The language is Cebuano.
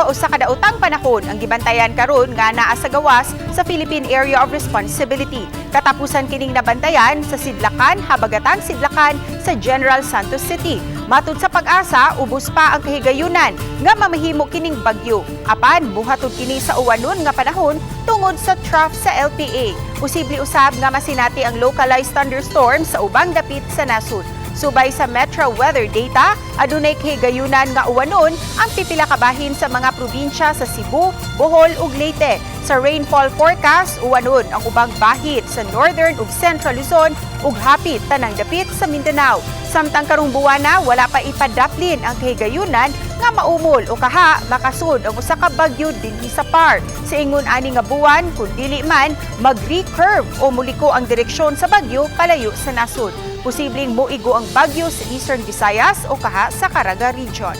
Ato, usa ka daotang panahon ang gibantayan karon nga naa sa gawas sa Philippine Area of Responsibility. Katapusan kining nabantayan sa Sidlakan, Habagatang Sidlakan sa General Santos City. Matud sa PAGASA, ubos pa ang kahigayunan nga mamahimo kining bagyo. Apan buhaton kini sa uwanon nga panahon tungod sa trough sa LPA. Posible usab nga masinati ang localized thunderstorm sa ubang dapit sa nasud. Subay sa Metro Weather Data, adunay kahigayunan nga uwanon ang pipila ka bahin sa mga probinsya sa Cebu, Bohol ug Leyte. Sa rainfall forecast, uwanon ang ubang bahin sa Northern ug Central Luzon ug hapit tanang dapit sa Mindanao. Samtang karong buwana, wala pa ipadaplin ang kahigayunan nga maumol o kaha makasud ang usa ka bagyo dinhi sa PAR. Sa ingon ani nga buwan, kun dili man mag-recurve o muliko ang direksyon sa bagyo palayo sa nasud. Posibleng moigo ang bagyo sa Eastern Visayas o kaha sa Caraga Region.